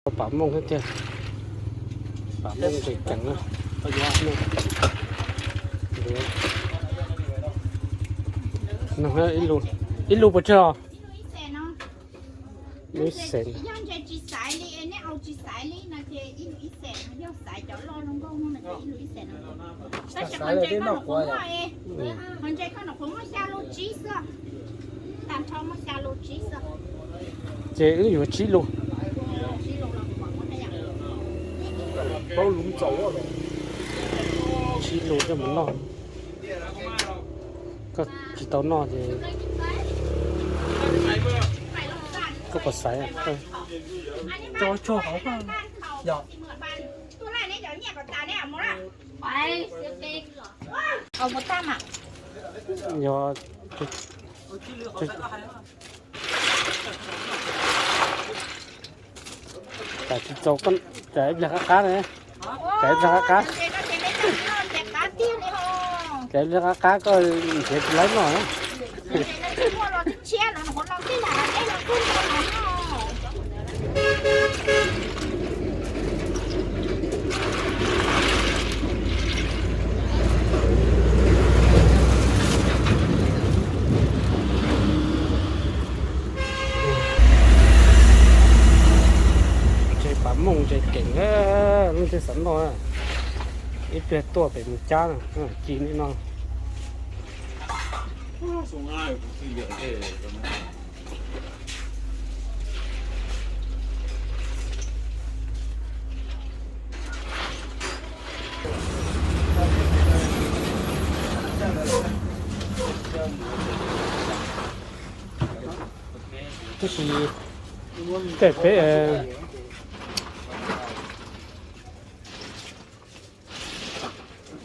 Pam mooj thiab tiag, pam mooj ntses keem na. Ib lub puas tsawg os? Ib xees. Ces wb yuav tsib lus. Tsib lus coj mus noj. Koj tsis tau noj ces koj puas xaiv? Yog Cas tsis txaus, cas ib pliag qab qab ne, cas ib pliag qab qab, cas ib pliag qab qab koj nrhiav tsis laib noj. Ntses pam mooj ntses keem, lub ntsej xav noj. Ib pliag tuaj pem mus cab ci li no. Tab sis tej peb,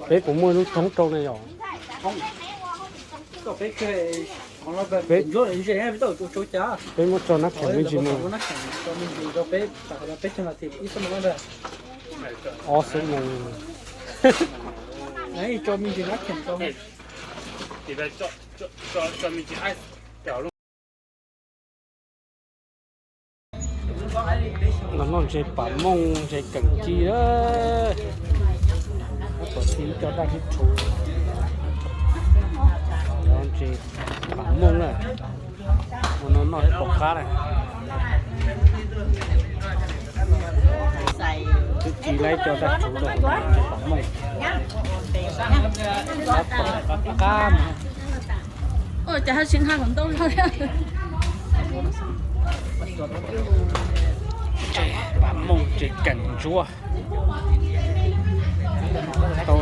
peb puas muaj lub thoob rau ne yom? Peb muab tso nab kheem me ntsis mus. Ob xuab moos. Los noj ntses pam mooj ntses keem ci. Tab tom thib cov daj sib rhuv. Ntses pam mooj na. Ua no noj ib pom qab na. Twb ci laib cov daj sib rhuv rau ntses pam mooj. Qab qab mas. Ntses pam mooj ntses keem ntsuab. Tau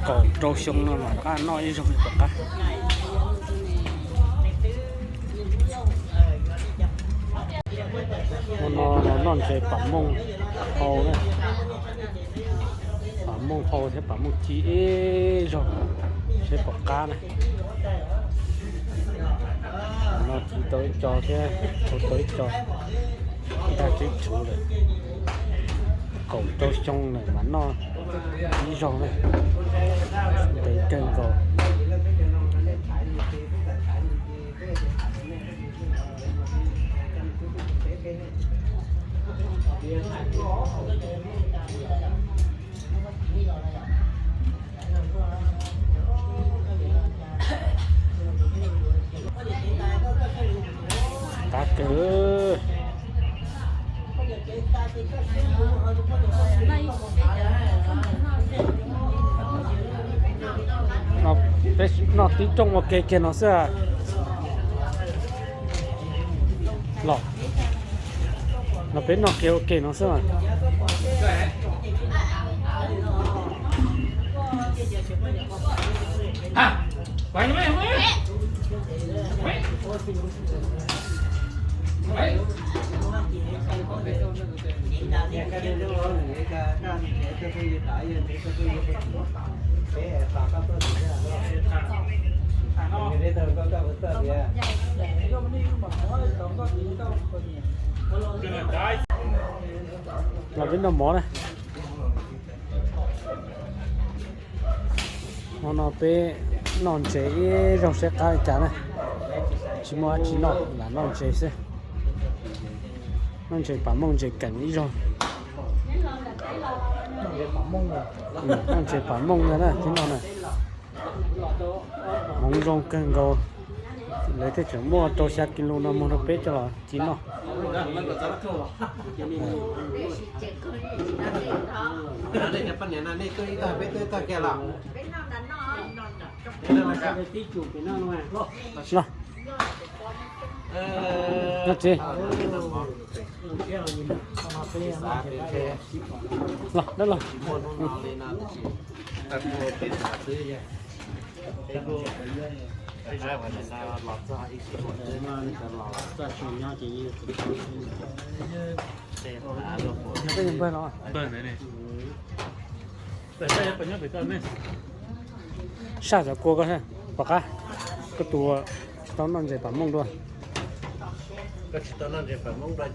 kaum rau xyoo no mas rov qab noj ib zaug li tom qab. Ua no los noj ntses pam mooj hau na. Pam mooj hau thiab pam mooj ci ib zaug, seb pom qab na. No ci tau ib co thiab hau tau ib co, daj sib rhuv lawm. Kaum rau xyoo lawm mas noj ib zaug na, ntev kawg nkaus. Qab kawg. Peb noj tib rooj ua ke kiag no xwb. Los, no peb noj kiag ua ke no xwb. Los peb noj mov na. Hmo no peb noj ntses ib zaug seb qab li cas na. Tsis muaj dab tsi noj, lam noj ntses xwb. Noj ntses pam mooj ntses keem ib zaug. Noj ntses pam mooj ntag na, thib no na. Hmoov zoo kawg nkaus. Lawv thiaj tseem muaj rau xya kis lus no muag rau peb coj los ci noj. Los, noj tsi. Los, dab los. Yog koj yuav npawg los? Saj cov kua koj, pom qab, koj tus tsis tau noj ntses pam mooj dua. Koj tsis tau noj ntses pam mooj dua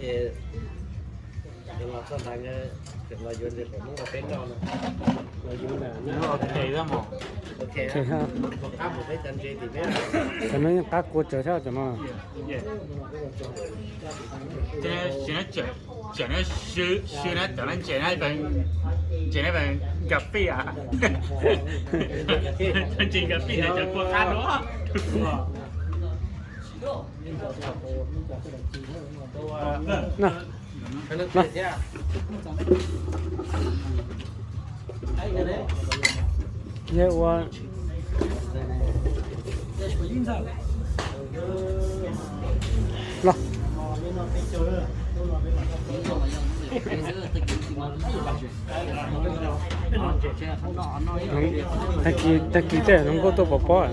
ces los txog ntawd, los yuav ntses pam mooj rau peb noj no. Cov no yeej qab kua tsawv thiab cov no. Tseem no, tseem no ntses na, ntses na, cà phê à. Ntses cà phê na, cov kua qab dua. Yog ua los. Tag kis tej zoo nkauj tuaj pov pob.